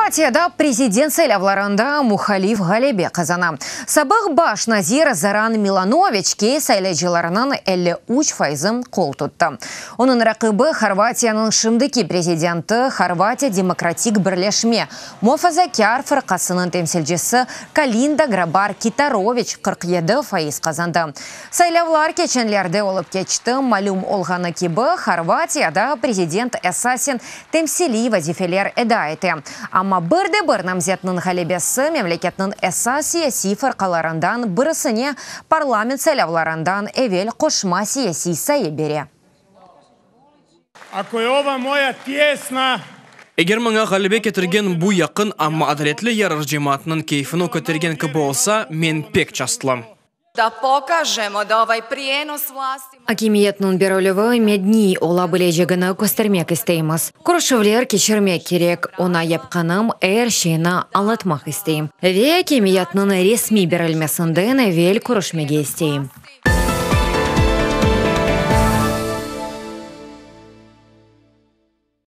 Horvatiyada prezident saylavlarında muhalif ğalebe qazana. Sabıq baş nazir Zoran Milanoviçke saylaycılarnıñ 53 fayızı qol tuttı. Onıñ raqibi Horvatiyanıñ şimdiki prezidenti, Horvatiya demokratik birleşme muafazakâr fırqasınıñ temsilcisi Kolinda Grabar-Kitaroviç 47% qazandı. Saylavlar keçenlerde olıp keçti. Malüm olğanı kibi, Horvatiyada prezident esasen temsiliy vazifeler eda ete. Amma bir de bir namzetniñ ğalebesi memleketniñ esas siyasiy fırqalarından birisine parlament saylavlarından evel qoşma siyasiy sayı bere. Ako je ova moja tijesna Eger maña ğalebe ketirgen bu yaqın, amma adaletli yarış cemaatnıñ keyfini kötergen kibi olsa, men pek çastlım. Da pokažemo da ovaj prijenos vlasti Akimiyetniñ berilüvi medeniy ola bilecegini köstermek isteymiz. Körüşüvler keçirmek kerek, oña yapqanım er şeyni añlatmaq isteyim. Ve akimiyetniñ resmiy berilmesinden evel körüşmege isteyim.